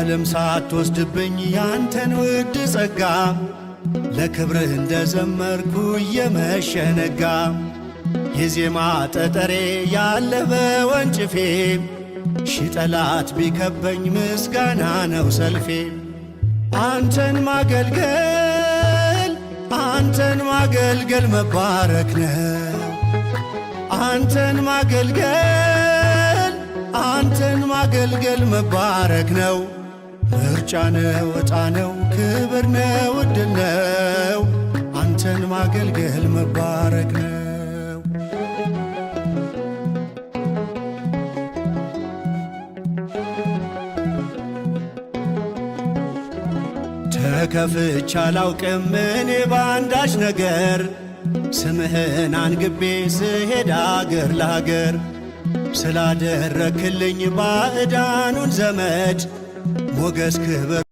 ዓለም ሳትወስድብኝ ያንተን ውድ ጸጋ፣ ለክብርህ እንደ ዘመርኩ እየመሸነጋ፣ የዜማ ጠጠሬ ያለ በወንጭፌ፣ ሺ ጠላት ቢከበኝ ምስጋና ነው ሰልፌ። አንተን ማገልገል፣ አንተን ማገልገል መባረክ ነው። አንተን ማገልገል፣ አንተን ማገልገል መባረክ ነው። ምርጫ ነው፣ ዕጣ ነው፣ ክብር ነው፣ ዕድል ነው። አንተን ማገልገል መባረክ ነው። ተከፍቼ አላውቅም እኔ በአንዳች ነገር፣ ስምህን አንግቤ ስሄድ አገር ለአገር፣ ስላደረክልኝ ባዕዳኑን ዘመድ፣ ሞገስ ክብር